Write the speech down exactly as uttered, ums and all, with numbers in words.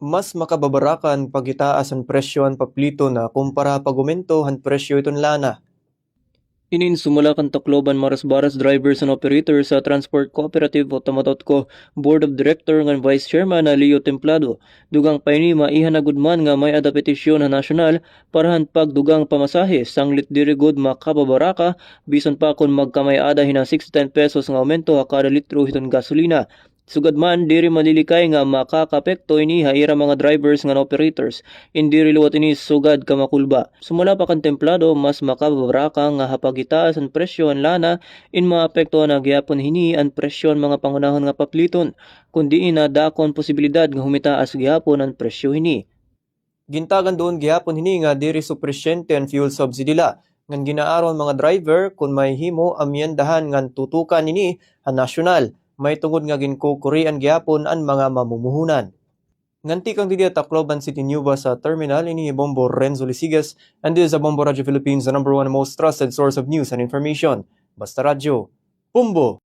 Mas makababaraka an paghitaas han presyo han paplito na kumpara ha pag-umento han presyo hiton lana. Inin sumala kan Tacloban Marasbaras Drivers and Operators sa Transport Cooperative o Tamatotco Board of Director ngan Vice Chairman na Leo Templado. Dugang pa ini, maiha na gud man nga may-ada petisyon ha nasyonal para han pagdugang pamasahe, sanglit diri gud makababaraka, bisan pa kon magkamay-ada hin six to ten pesos nga aumento ha kada litro hiton gasolina. Sugad man, diri malilikay nga makakaapekto ini ha ira mga drivers ngan operators. In diri liwat ini sugad kamakulba. Sumala pa kan Templado, mas makababaraka nga ha paghitaas han presyo han lana, in maapektuhan na gihapon hini an presyo han mga panghunahon nga papliton, kun diin na dako an posibilidad nga humitaas gihapon an presyo hini. Gintagan duon gihapon hini nga diri supisyente an fuel subsidy la, ngan gin-aaro an mga driver kon mahihimo amyendahan ngan tutukan ini ha nasyonal, mahitungod nga ginkukurian gihapon an mga mamumuhunan. Ngan tikang didi ha Tacloban City Nuba sa terminal, ini hi Bombo Renzo Lisigas, and this is a Bombo Radyo Philippines, the number one most trusted source of news and information. Basta Radyo, Bombo!